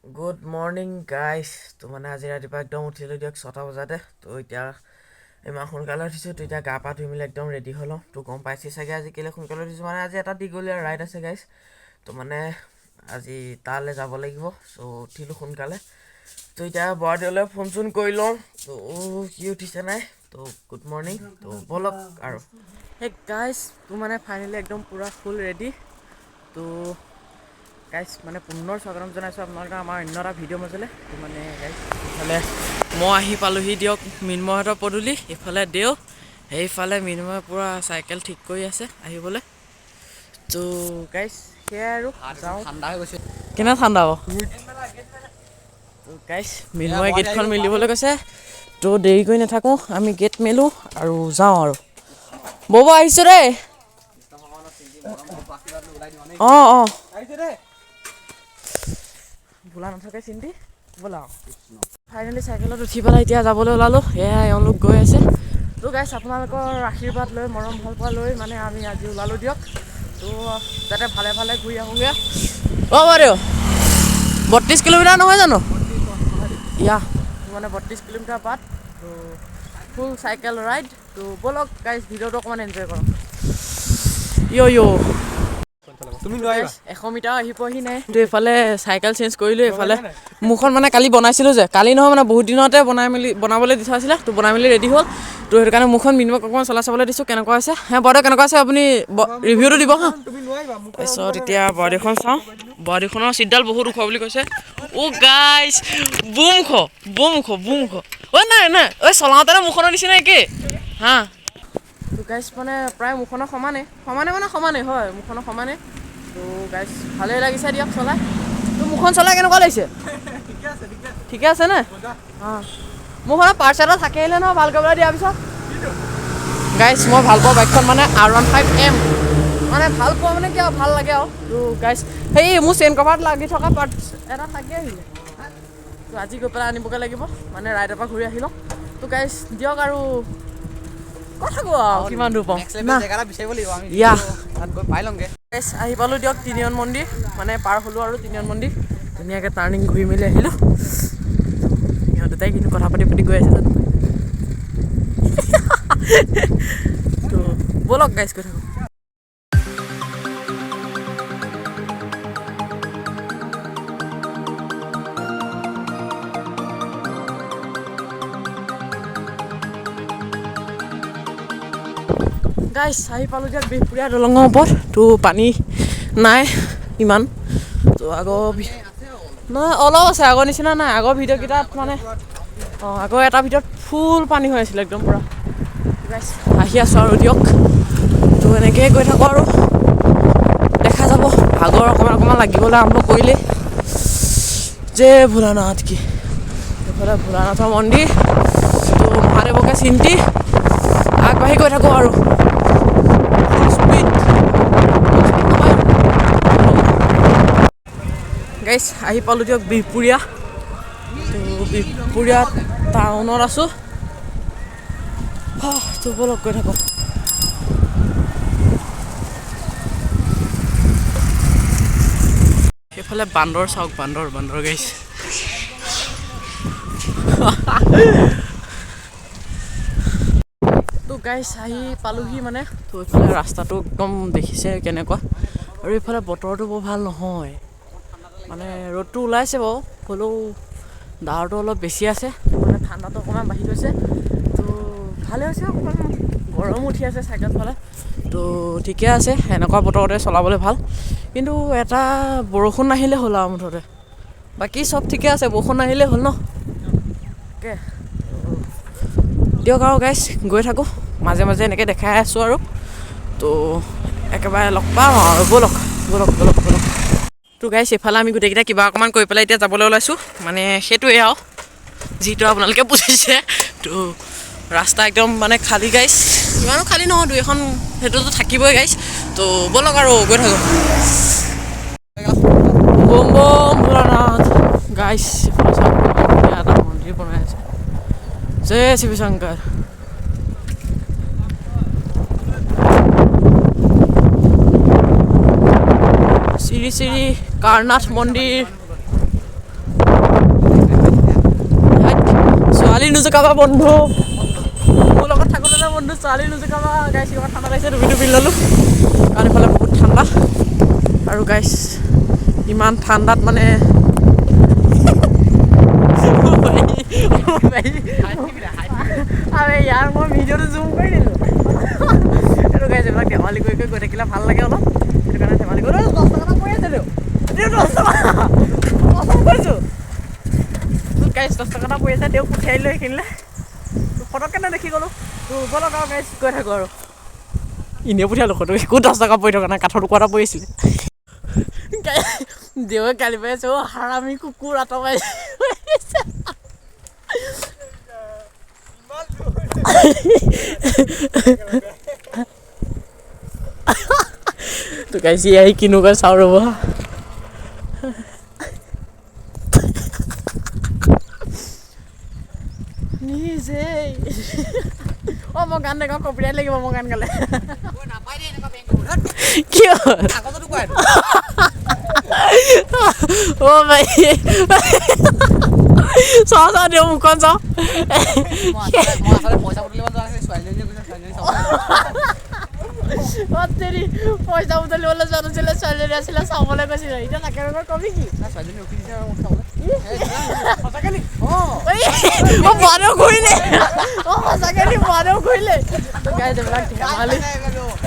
Good morning গাইছ। তো মানে আজি ৰাতিপুৱা একদম উঠিলোঁ দিয়ক 6টা বজাতে। তো এতিয়া ইমান সোনকালে উঠিছোঁ, তো এতিয়া গা পা ধুই মেলি একদম ৰেডি হৈ লওঁ। তো গম পাইছে চাগে আজি কেলৈ সোনকালে উঠিছোঁ, মানে আজি এটা দীঘলীয়া ৰাইড আছে গাইছ। তো মানে আজি তালৈ যাব লাগিব, চ' উঠিলোঁ সোনকালে। তো এতিয়া বৰাদেউলৈ ফোন চোন কৰি লওঁ, তো সি উঠিছে নাই। তো গুড মৰ্ণিং, তো ব'লক আৰু। সেই গাইছ, তো মানে ফাইনেলি একদম পূৰা ফুল ৰেডি। তো গাইছ মানে পুনৰ স্বাগতম জনাইছোঁ আপোনালোকৰ আমাৰ অন্য এটা ভিডিঅ' মাজলৈ। তো মানে গাইছ ইফালে মই আহি পালোহি দিয়ক মৃন্ময়হঁতৰ পদূলি, ইফালে দেউ, সেইফালে মৃন্ময়ে পূৰা চাইকেল ঠিক কৰি আছে আহিবলৈ। তো গাইছ সেয়াই আৰু যাওঁ। ঠাণ্ডা হৈ গৈছে। কেনে ঠাণ্ডা হ'ব। তো গাইছ মৃন্ময়ে গেটখন মেলিবলৈ কৈছে, তো দেৰি কৰি নাথাকোঁ, আমি গেট মেলোঁ আৰু যাওঁ আৰু। বব আহিছোঁ দেই। অঁ অঁ, বোলা নথকে চিন্তি বোলা। ফাইনেলি চাইকেলত উঠি পেলাই এতিয়া যাবলৈ ওলালোঁ, সেয়া এওঁলোক গৈ আছে। তো গাইছ আপোনালোকৰ আশীৰ্বাদ লৈ, মৰম ভালপোৱা লৈ মানে আমি আজি ওলালোঁ দিয়ক। তো যাতে ভালে ভালে ঘূৰি আহোঁগৈ। অঁ বাৰু 32 কিলোমিটাৰ নহয় জানো? ইয়া মানে 32 কিলোমিটাৰ বাট, তো ফুল চাইকেল ৰাইড। তো ব'লক গাইছ ভিডিঅ'টো অকণমান এনজয় কৰক। ইয় ইয় তুমি নোৱাৰিবা। 100 মিটাৰ আহি পোৱাহি নাই। তো এইফালে চাইকেল চেঞ্জ কৰিলোঁ। এইফালে মোৰখন মানে কালি বনাইছিলোঁ যে, কালি নহয় মানে বহুত দিনতে বনাই মেলি বনাবলৈ দি থোৱা আছিলে, তো বনাই মেলি ৰেডি হ'ল। তো সেইটো কাৰণে মোৰখন মিনিমাম অকণমান চলাই চাবলৈ দিছোঁ কেনেকুৱা হৈছে। হে বৰদেউ কেনেকুৱা আছে আপুনি ৰিভিউটো দিব হা। তুমি নোৱাৰিবা। মোক তাৰপিছত এতিয়া বৰদেউখন চাওঁ, বৰদেউখনৰ চিটডাল বহুত ওখ বুলি কৈছে। অ' গাইছ বুম ওখ, বুম ওখ, বুম ওখ। ঐ নাই নাই, ঐ চলাওঁতেনে মোৰখনৰ নিচিনা একেই হা। তো গাইছ মানে প্ৰায় মোৰখনৰ সমানে, সমানে মানে সমানে হয়, মোৰখনৰ সমানে। তো গাইছ ভালেই লাগিছে দিয়ক চলাই। তো মোৰখন চলাই কেনেকুৱা লাগিছে? ঠিকে আছে নে? অঁ, মোৰখনৰ পাৰ্চ এটা থাকি আহিলে নহয় ভাল কৰিবলৈ দিয়াৰ পিছত। গাইছ মই ভাল পোৱা বাইকখন মানে R15 M, মানে ভাল পোৱা মানে কি আৰু ভাল লাগে আৰু। তো গাইছ সেই মোৰ চেইন কভাৰত লাগি থকা পাৰ্টছ এটা থাকি আহিলে, তো আজি গৈ পেলাই আনিবগৈ লাগিব, মানে ৰাইডৰ পৰা ঘূৰি আহি লওঁ। তো গাইছ দিয়ক আৰু কৈ থাকোঁ আৰু কিমান দূৰ পাওঁ। নেক্সট লেভেল জেগা এটা বিচাৰিব লাগিব আমি। ইয়া। তাত গৈ পাই লওঁগে। গাইছ আহি পালোঁ দিয়ক তিনিয়ন মন্দিৰ, মানে পাৰ হ'লোঁ আৰু তিনিয়ন মন্দিৰ। ধুনীয়াকৈ টাৰ্ণিং ঘূৰি মেলি আহিলোঁ। সিহঁত দুটাই কিন্তু কথা পাতি পাতি গৈ আছে জানো। তো ব'লক গাইছ গৈ থাকোঁ। গাইছ আহি পালোঁ দিয়ক বিহপুৰীয়া দলঙৰ ওপৰত। তো পানী নাই ইমান, তো আগৰ নহয় অলপ আছে, আগৰ নিচিনা নাই। আগৰ ভিডিঅ'কেইটাত মানে অঁ আগৰ এটা ভিডিঅ'ত ফুল পানী হৈ আছিলে একদম পূৰা। গাইছ আহি আছোঁ আৰু দিয়ক। তো এনেকৈয়ে গৈ থাকোঁ আৰু দেখা যাব। ভাগৰ অকণমান অকণমান লাগিবলৈ আৰম্ভ কৰিলেই। যে ভোলানাথ কি, এইফালে ভোলানাথৰ মন্দিৰ। তো মহাদেৱকে চিন্তি আগবাঢ়ি গৈ থাকোঁ আৰু স্পীড। গাইছ আহি পালোঁ দিয়ক বিহপুৰীয়া। তো বিহপুৰীয়া টাউনত আছোঁ। তো ব'লক গৈ থাকোঁ। সেইফালে বান্দৰ চাওক, বান্দৰ বান্দৰ গাইছ। তো গাইছ আহি পালোহি মানে। তো এইফালে ৰাস্তাটো একদম দেখিছে কেনেকুৱা, আৰু এইফালে বতৰটো বৰ ভাল নহয়, মানে ৰ'দটো ওলাইছে বাৰু, হ'লেও ডাৱৰটো অলপ বেছি আছে, মানে ঠাণ্ডাটো অকণমান বাঢ়ি গৈছে। তো ভালে হৈছে, অকণমান গৰম উঠি আছে চাইকেল চলাই, তো ঠিকে আছে, এনেকুৱা বতৰতে চলাবলৈ ভাল। কিন্তু এটা বৰষুণ নাহিলে হ'ল আৰু মুঠতে, বাকী চব ঠিকে আছে, বৰষুণ নাহিলে হ'ল ন। তাকে দিয়ক আৰু গাইছ গৈ থাকোঁ, মাজে মাজে এনেকৈ দেখাই আছোঁ আৰু। তো একেবাৰে লগ পাম আৰু, ব'লক ব'লক ব'লক ব'লক। তো গাইছ এইফালে আমি গোটেইকেইটা কিবা অকণমান কৰি পেলাই এতিয়া যাবলৈ ওলাইছোঁ, মানে সেইটোৱে আৰু যিটো আপোনালোকে বুজিছে। তো ৰাস্তা একদম মানে খালী গাইছ, ইমানো খালী নহয়, দুই এখন সেইটোতো থাকিবই গাইছ। তো ব'লক আৰু গৈ থাকোঁ। বম বম ভোলানাথ। গাইছ এইফালে চাওক, ধুনীয়া এটা মন্দিৰ বনাই আছে। জয় শিৱশংকৰ। শ্ৰী শ্ৰী কাৰনাথ মন্দিৰ। ছোৱালী নোজোকাবা বন্ধু, মোৰ লগত থাকোঁতে যে বন্ধু ছোৱালী নোজোকাবা। গাইছ, ইমান ঠাণ্ডা লাগিছে, টুপিটো পিন্ধি ল'লোঁ কাৰণ এইফালে বহুত ঠাণ্ডা। আৰু গাইছ, ইমান ঠাণ্ডাত মানে আৰে ইয়াৰ মই ভিডিঅ'টো জুম কৰি দিলোঁ। এইটো গাইছ, এইবিলাক ধেমালি কৰি কৰি গৈ থাকিলে ভাল লাগে অলপ, সেইটো কাৰণে ধেমালি কৰি। 10 টকা এটা পৰি আছে দেউ, 10 টকা কৈছোঁ গাইছ, 10 টকা এটা পৰি আছে, তেওঁক পঠিয়াই দিলোঁ সেইখিনিলে। ফটককৈ নেদেখি গ'লোঁ। তো ব'লক আৰু গাইছ, গৈ থাকোঁ আৰু। এনেই পঠিয়ালোঁ ফটো, একো 10 টকা পৰি থকা নাই, কাঠৰ টুকুৰা এটা পৰিছিলে। দেৱে গালি পাই আছে, অ' হাৰামি কুকুৰ, আঁতৰাই। তো গাইছ, ই আহি কিনো কয় চাওঁ ৰ'ব। নিজে অ' মই গান নাগাওঁ, কপিৰাইট লাগিব মই গান গালে। কিয় অ' ভাই? চাওঁ চাওঁ, দিয়ক মুখখন চাওঁ। তেৰি, পইচা বুটলিবলৈ যোৱা নাছিলে, ছোৱালীজনী আছিলে চাবলৈ গৈছিলে। এতিয়া তাকে কবি কি? মানুহ ঘূৰিলে, সঁচাকে নি মানুহ ঘূৰিলে। গাইজ, এইবিলাক ধেমালি,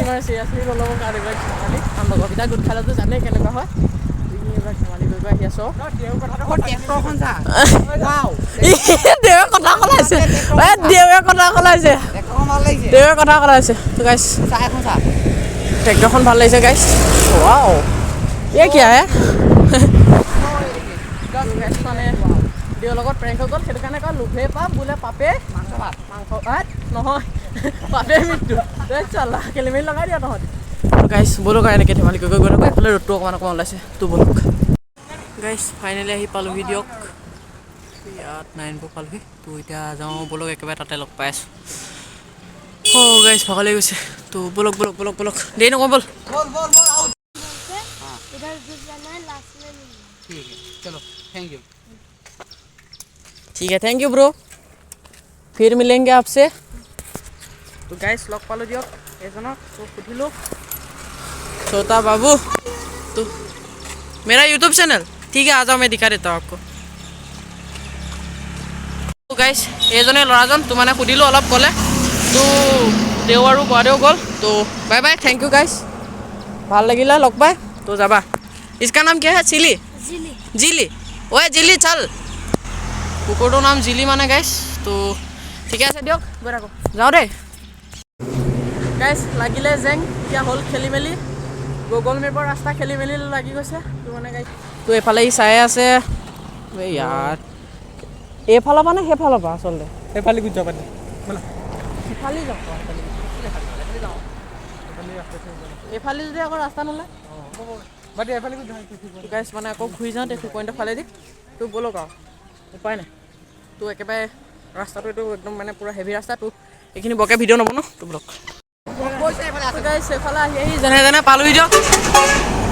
ইমান চিৰিয়াছলি নল'ব, কাৰণ এইবিলাক ধেমালি। কাৰণ লগৰকেইটা গোট খালেতো জানেই কেনেকুৱা হয়। এইবিলাক ধেমালি কৰি কৰি আহি আছোঁ। দেৱে কথা সলাইছে, দেৱে কথা সলাইছে, দেৱে কথা সলাইছে। গাইজ, ট্ৰেক্টৰখন ভাল লাগিছে গাইজ। ৱাও, ये क्या है? মানে দেউৰ লগত প্ৰেংক হৈ গ'ল, সেইটো কাৰণে কয় লোভে পাপ বোলে পাপে মাংস ভাত, মাংস ভাত নহয়, পাপে মৃত্যু। চালা খেলি মেলি লগাই দিয়া তহঁতি। গাইছ, ব'লক আৰু, এনেকৈ ধেমালি কৰি গৈ থাকোঁ। এইফালে ৰ'দটো অকণমান অকণমান ওলাইছে, তো ব'লক। গাইছ, ফাইনেলি আহি পালোহি দিয়ক, ইয়াত নাৰায়ণপুৰ পালোহি। তো এতিয়া যাওঁ ব'লক, একেবাৰে তাতে লগ পাই আছোঁ। অ' গাইছ, ভাগৰ লাগি গৈছে। তো ব'লক ব'লক ব'লক ব'লক, দেৰি নকৰোঁ, ব'ল। इधर घुस जाना है, लास्ट में मिलना। ठीक है, चलो, thank you. ठीक है, thank you bro, फिर मिलेंगे आपसे। तो गाइस, লগ পালোঁ দিয়ক এজনক। তো সুধিলোঁ, छोटा बाबू, तो मेरा यूट्यूब चैनल, ठीक है, आ जाओ, मैं दिखा देता हूँ आपको। তো গাইছ, এইজনে ল'ৰাজন। তো মানে সুধিলোঁ অলপ, ক'লে তো দেউ আৰু বৰাদেউ গ'ল। তো bye bye, thank you guys, ভাল লাগিলে লগ পাই। তো যাবা। इसका नाम क्या है? चिली? जिली। জিলি, ঐ জিলি চল। কুকুৰটোৰ নাম জিলি মানে গাইছ। তো ঠিকে আছে দিয়ক, গৈ থাকোঁ, যাওঁ দেই। গাইছ, লাগিলে জেং, এতিয়া হ'ল খেলি মেলি। গুগল মেপৰ ৰাস্তা খেলি মেলি লাগি গৈছে। তো মানে গাইছ, তো এইফালে ই চাই আছে। এই ইয়াত এইফালৰ পৰা নে সেইফালৰ পৰা আচলতে? সেইফালে গুচি যাবা। সিফালে যাওঁ, এইফালে যদি আকৌ ৰাস্তা নোলায়। বাট এইফালে গুচি যাওঁ। গাইছ, মানে আকৌ ঘূৰি যাওঁ ট্ৰেফিক পইণ্টৰ ফালেদি। তো ব'লক আৰু, উপায় নাই। তো একেবাৰে ৰাস্তাটো এইটো একদম মানে পূৰা হেভি ৰাস্তা। তো এইখিনি বৰকৈ ভিডিঅ' নবনাওঁ। তো ব'লক গাইছ, এইফালে আহি আহি যেনে তেনে পালোহি দিয়ক।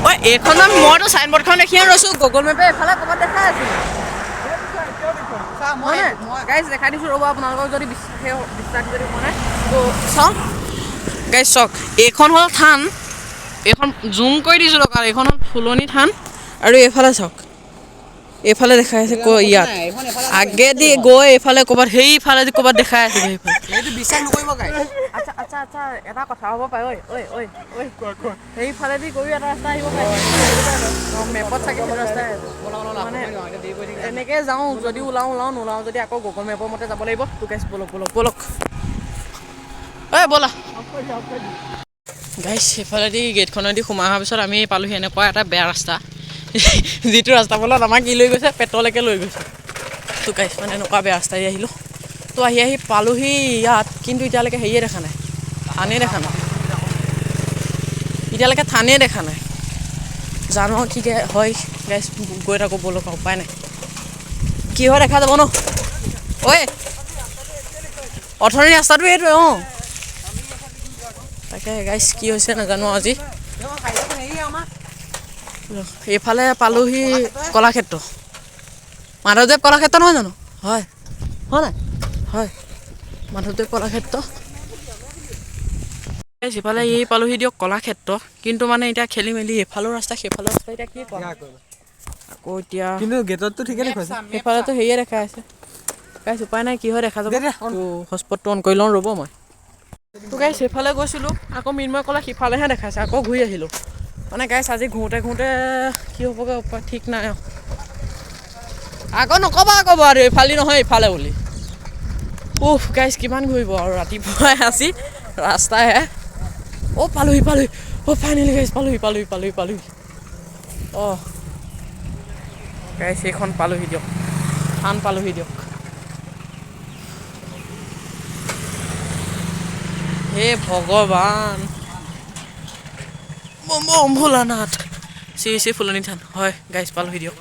ঐ, এইখন মইতো চাইনবৰ্ডখন দেখিয়ে ৰৈছোঁ, গুগল মেপে এইফালে ক'ৰবাত দেখাই আছিলে। হয়নে গাইজ? দেখাই দিছোঁ ৰ'ব আপোনালোকক, যদি বিশ্বাস যদি হোৱা নাই তো চাওঁ। গাইজ, চাওক, এইখন হ'ল থান। এইখন জুম কৰি দিছোঁ দৰকাৰ। এইখন হ'ল ফুলনি থান। আৰু এইফালে চাওক, এইফালে দেখাই আছে ক ইয়াত আগেদি গৈ এইফালে ক'ৰবাত সেইফালেদি ক'ৰবাত দেখাই আছে সেইফালে। এইটো বিশ্বাস নকৰিব গাইজ। আচ্ছা, এটা কথা হ'ব পাৰে। ঐ ঐ ঐ ঐ, সেইফালেদি গৈও এটা ৰাস্তা আহিব পাৰে মেপত চাগে, সেইটো ৰাস্তাই মানে। এনেকৈ যাওঁ, যদি ওলাওঁ ওলাওঁ, নোলাওঁ যদি আকৌ গুগল মেপৰ মতে যাব লাগিব। তো গাইছ, ব'লক ব'লক ব'লক, ঐ ব'লা। গাইছ, সেইফালেদি গেটখনেদি সোমাই অহাৰ পিছত আমি পালোহি এনেকুৱা এটা বেয়া ৰাস্তা, যিটো ৰাস্তা ফলত আমাক কি লৈ গৈছে, পেটলৈকে লৈ গৈছে। তো গাইছ, মানে এনেকুৱা বেয়া ৰাস্তা দি আহিলোঁ। তো আহি আহি পালোহি ইয়াত, কিন্তু এতিয়ালৈকে হেৰিয়ে দেখা নাই, থানেই দেখা নাই এতিয়ালৈকে, থানেই দেখা নাই। জানো কি হয় গাইছ, গৈ থাকোঁ ব'লক, উপায় নাই। কি হয় দেখা যাব ন। ঐ, অথনি ৰাস্তাটো এইটোৱে। অঁ, তাকে গাইছ, কি হৈছে নাজানো আজি। এইফালে পালোহি কলাক্ষেত্ৰ, মাধৱদেৱ কলাক্ষেত্ৰ নহয় জানো? হয়, হয় নাই? হয়, মাধৱদেৱ কলাক্ষেত্ৰ। সিফালে এই পালোহি দিয়ক কলাক্ষেত্ৰ, কিন্তু মানে এতিয়া খেলি মেলি, এইফালৰ ৰাস্তা সেইফালৰ ৰাস্তা, এতিয়া কি কম আকৌ এতিয়া। কিন্তু গেটততো ঠিকে দেখুৱাইছে। সেইফালেতো হেৰিয়ে দেখাই আছে গাইছ, উপায় নাই, কি হয় দেখা যাব। তো হটস্পটটো অন কৰি লওঁ ৰ'ব মই। তো গাইছ সেইফালে গৈছিলোঁ, আকৌ মৃন্ময় ক'লে সিফালেহে দেখাইছে, আকৌ ঘূৰি আহিলোঁ। মানে গাইছ আজি ঘূৰোঁতে ঘূৰোঁতে কি হ'বগৈ উপায় ঠিক নাই আৰু। আকৌ নক'বা আকৌ বাৰু এইফালে নহয় ইফালে বুলি। উফ গাইছ কিমান ঘূৰিব আৰু, ৰাতিপুৱাই আজি ৰাস্তাহে। অ' পালোহি পালোহি, অ' ফাইনেলি গাইছ পালোহি পালোহি পালোহি পালোহি। অঁ গাইছ সেইখন পালোহি দিয়ক, থান পালোহি দিয়ক। হে ভগৱান, বম ভোলানাথ, শ্ৰী শ্ৰী ফুলনি থান। হয় গাইছ পালোহি দিয়ক।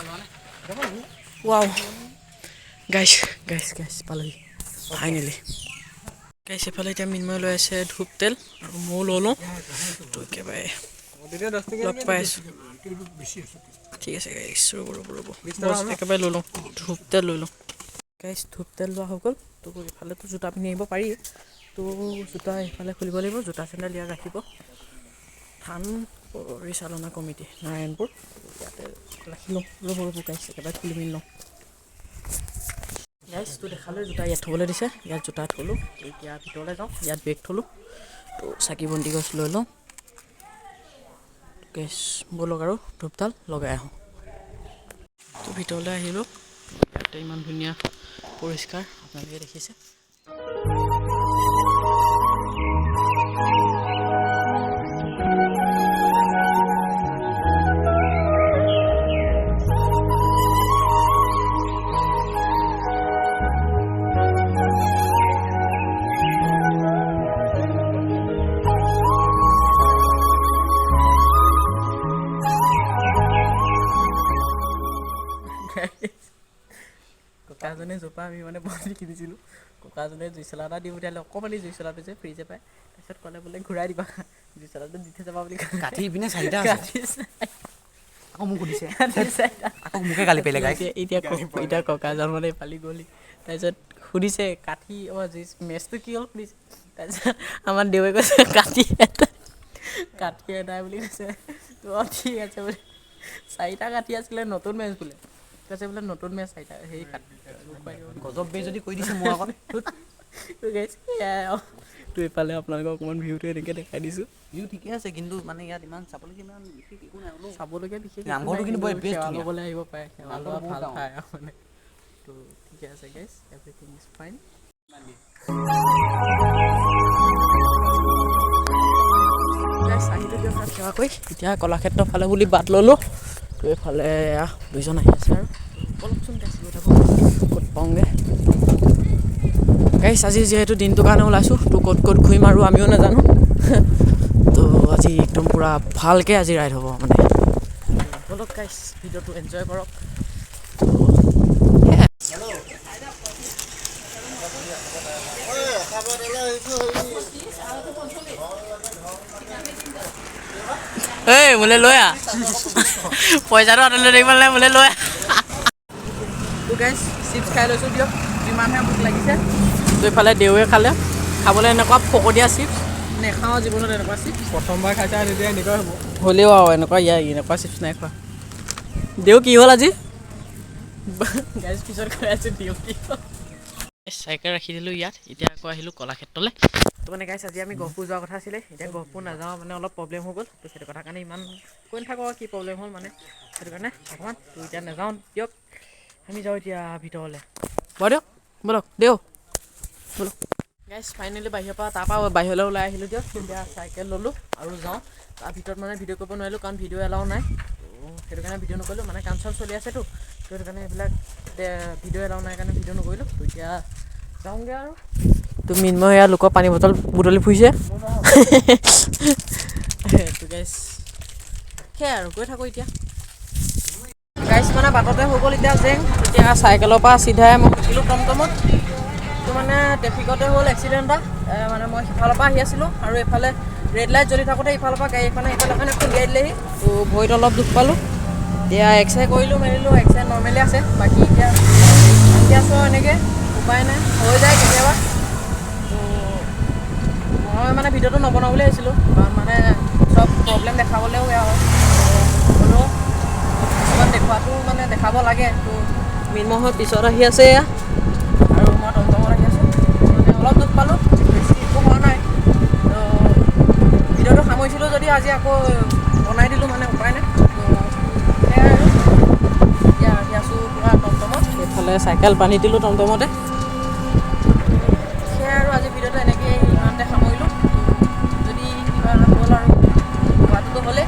ৱাও গাইছ গাইছ গাইছ পালোহি ফাইনেলি। গাইছ এইফালে এতিয়া মৃন্ময় লৈ আছে ধূপ তেল, আৰু ময়ো লৈ লওঁ। তো একেবাৰে লগ পাই আছোঁ। ঠিক আছে গাইছ, ৰ'ব ৰ'ব ৰ'ব, একেবাৰে লৈ লওঁ, ধূপ তেল লৈ লওঁ। গাইছ ধূপ তেল লোৱা হৈ গ'ল। তো এইফালেতো জোতা পিন্ধি আহিব পাৰি, তো জোতা এইফালে খুলিব লাগিব, জোতা চেণ্ডেল ইয়াত ৰাখিব। থান পৰিচালনা কমিটি নাৰায়ণপুৰ, ইয়াতে ৰাখি লওঁ। ৰ'ব ৰ'ব গাইছ, একেবাৰে খুলি মেলি লওঁ। গাইছ তো দেখালৈ জোতা ইয়াত থ'বলৈ দিছে, ইয়াত জোতা থ'লোঁ। এতিয়া ভিতৰলৈ যাওঁ, ইয়াত বেগ থ'লোঁ। তো চাকি বন্তি গছ লৈ লওঁ। গাইছ ব'লক আৰু ধূপডাল লগাই আহোঁ। তো ভিতৰলৈ আহিলোঁ, ইয়াতে ইমান ধুনীয়া পৰিষ্কাৰ আপোনালোকে দেখিছে। ককাজনে জোপা আমি মানে বন্তি কিনিছিলোঁ, ককাজনে জুইচলা এটা দি পঠিয়ালে, অকণমানি জুইচলাটো যে ফ্ৰিজে পায়। তাৰপিছত ক'লে বোলে ঘূৰাই দিবা, জুইচলাটো দি থৈ যাবা বুলি ক'লে। কাঠি ইপিনে চাৰিটা আছে, আকৌ মোক সুধিছে, আকৌ মোকে গালি পাৰিলে গাইছ। এতিয়া এতিয়া ককাজন মানে এইফালে গ'লি, তাৰপিছত সুধিছে কাঠি অ' জুই মেচটো কি হ'ল সুধিছে। তাৰপিছত আমাৰ দেউৱে কৈছে কাঠি এটা, কাঠি এটাই বুলি কৈছে। তো ঠিক আছে বোলে, চাৰিটা কাঠি আছিলে, নতুন মেচ বোলে। কৈছে বোলে নতুন মেচ চাৰিটা, সেই কাঠি গজব বেজতি কৰি দিছে মোৰ আগত। তো এইফালে আপোনালোকক অকণমান ভিউটো এনেকৈ দেখাই দিছোঁ। ভিউ ঠিকে আছে, কিন্তু মানে ইয়াত ইমান চাবলগীয়া ইমান বিশেষ একো নাই। চাবলগীয়া বিশেষ নামঘৰটো কিন্তু বৰ বেষ্ট, সেৱা ল'বলৈ আহিব পাৰে, সেৱা লোৱা ভাল ঠাই আৰু মানে। তো ঠিকে আছে guys, everything is fine. Guys আহিলোঁ দিয়ক তাত সেৱা কৰি, এতিয়া কলাক্ষেত্ৰৰ ফালে বুলি বাট ল'লোঁ। তো এইফালে দুইজন আহি আছে আৰু ব'লকচোন গাইছ গৈ থাকোঁ, ক'ত পাওঁগৈ। গাইছ আজি যিহেতু দিনটোৰ কাৰণে ওলাইছোঁ, তো ক'ত ক'ত ঘূৰিম আৰু আমিও নাজানো। তো আজি একদম পূৰা ভালকৈ আজি ৰাইড হ'ব মানে। ব'লক গাইছ ভিডিঅ'টো এনজয় কৰক। এই মোলৈ লৈ আহ, পইচাটো হাতত লৈ থাকিব নালাগে, মোলৈ লৈ আহ। তো গাইছ চিপছ খাই লৈছোঁ দিয়ক, যিমানহে ভোক লাগিছে। তো এইফালে দেউৱে খালে, খাবলৈ এনেকুৱা ফকতীয়া চিপছ নেখাওঁ জীৱনত, এনেকুৱা চিপছ প্ৰথমবাৰ খাইছা তেতিয়া এনেকুৱা হ'ব। হ'লেও আৰু এনেকুৱা ইয়াৰ এনেকুৱা চিপছ নাই খোৱা। দেউ কি হ'ল আজি গাইছ, পিছত কৈ আছোঁ দেউ কি হ'ল। চাইকেল ৰাখি দিলোঁ ইয়াত, এতিয়া আকৌ আহিলোঁ কলাক্ষেত্ৰলৈ। তো মানে গাইছ আজি আমি গহপুৰ যোৱাৰ কথা আছিলে, এতিয়া গহপুৰ নাযাওঁ, মানে অলপ প্ৰব্লেম হৈ গ'ল। তো সেইটো কথা কাৰণে ইমান কৈ নাথাকোঁ আৰু কি প্ৰব্লেম হ'ল মানে, সেইটো কাৰণে অকণমান। তো এতিয়া নাযাওঁ দিয়ক, আমি যাওঁ এতিয়া ভিতৰলৈ। বাৰু দিয়ক, ব'লক দেউ ব'লক। গাইছ ফাইনেলি বাহিৰৰ পৰা, তাৰপৰা বাহিৰলৈ ওলাই আহিলোঁ দিয়ক। এতিয়া চাইকেল ল'লোঁ আৰু যাওঁ। তাৰ ভিতৰত মানে ভিডিঅ' কৰিব নোৱাৰিলোঁ, কাৰণ ভিডিঅ' এলাও নাই। তো সেইটো কাৰণে ভিডিঅ' নকৰিলোঁ, মানে কাম চাম চলি আছেতো, তো সেইটো কাৰণে এইবিলাক ভিডিঅ' এলাও নাই কাৰণে ভিডিঅ' নকৰিলোঁ। তো এতিয়া যাওঁগৈ আৰু। তো মৃন্ময় এয়া লোকৰ পানী বটল বুটলি ফুৰিছে। তো গাইছ সেয়াই আৰু গৈ থাকোঁ এতিয়া। গাইছ মানে বাটতে হৈ গ'ল এতিয়া জেং। এতিয়া চাইকেলৰ পৰা চিধাই মই উঠিলোঁ টমটমত। তো মানে ট্ৰেফিকতে হ'ল এক্সিডেণ্ট এটা, মানে মই সিফালৰ পৰা আহি আছিলোঁ আৰু এইফালে ৰেড লাইট জ্বলি থাকোঁতে ইফালৰ পৰা গাড়ী এখনে ইফালে মানে খুন্দিয়াই দিলেহি। তো ভৰিত অলপ দুখ পালোঁ। এতিয়া এক্সৰে কৰিলোঁ মেলিলোঁ, এক্সৰে নৰ্মেলি আছে। বাকী এতিয়া আছোঁ আৰু এনেকৈ উপায় নাই, হৈ যায় কেতিয়াবা। তো মই মানে ভিডিঅ'টো নবনাওঁ বুলি ভাবিছিলোঁ, কাৰণ মানে চব প্ৰব্লেম দেখাবলৈও বেয়া হয়, হ'লেও কিছুমান দেখুৱাটো মানে দেখাব লাগে। তো মৃন্ময়হঁত পিছত আহি আছে এয়া, আৰু মই টমটমত আহি আছোঁ। মানে অলপ দুখ পালোঁ, বেছি একো হোৱা নাই। তো ভিডিঅ'টো সামৰিছিলোঁ যদি আজি আকৌ বনাই দিলোঁ, মানে উপায় নাই। তো সেয়াই আৰু এতিয়া আহি আছোঁ পূৰা টমটমত, এইফালে চাইকেল বান্ধি দিলোঁ টমটমতে। সেয়াই আৰু আজি ভিডিঅ'টো এনেকৈ ইমানতে সামৰিলোঁ। যদি কিবা হ'ল আৰু হোৱাটোতো হ'লেই,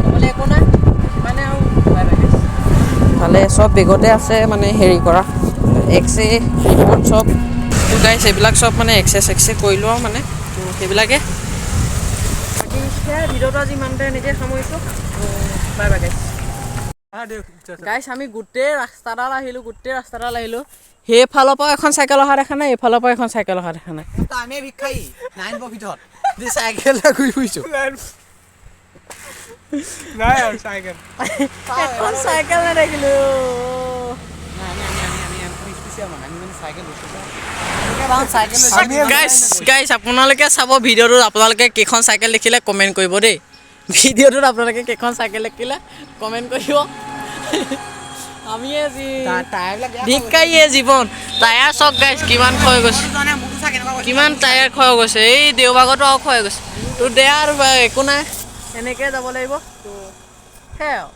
নহ'লে একো নাই, সিমানে আৰু। Bye bye. ইফালে চব বেগতে আছে মানে হেৰি কৰা এক্স-ৰে ৰিপৰ্ট চব। তো গাইছ এইবিলাক চব মানে এক্স-ৰে চেক্স-ৰে কৰিলোঁ আৰু মানে তো সেইবিলাকে। বাকী সেয়াই ভিডিঅ'টো আজি ইমানতে এনেকৈ সামৰিছোঁ। Bye bye guys. গাইছ আমি গোটেই ৰাস্তাডাল আহিলোঁ, গোটেই ৰাস্তাডাল আহিলোঁ, সেইফালৰ পৰাও এখন চাইকেল অহা দেখা নাই, এইফালৰ পৰা এখন চাইকেল অহা দেখা নাই। আমি ভিক্ষাৰী নাইন প্ৰফিটত চাইকেল লৈ ঘূৰি ফুৰিছোঁ। নাই আৰু চাইকেল, এখন চাইকেল নেদেখিলোঁ। গাইছ গাইছ আপোনালোকে চাব ভিডিঅ'টোত, আপোনালোকে কেইখন চাইকেল দেখিলে কমেণ্ট কৰিব দেই। ভিডিঅ'টোত আপোনালোকে কেইখন চাইকেল দেখিলে কমেণ্ট কৰিব। আমিয়ে যি ভিক্ষাৰীয়ে জীৱন। টায়াৰ চক গাইছ কিমান ক্ষয় গৈছে, কিমান টায়াৰ ক্ষয় গৈছে। এই দেওবাগতো আৰু ক্ষয় গৈছে। তো দে আৰু একো নাই, এনেকৈ যাব লাগিব। তো সেয়াই আৰু।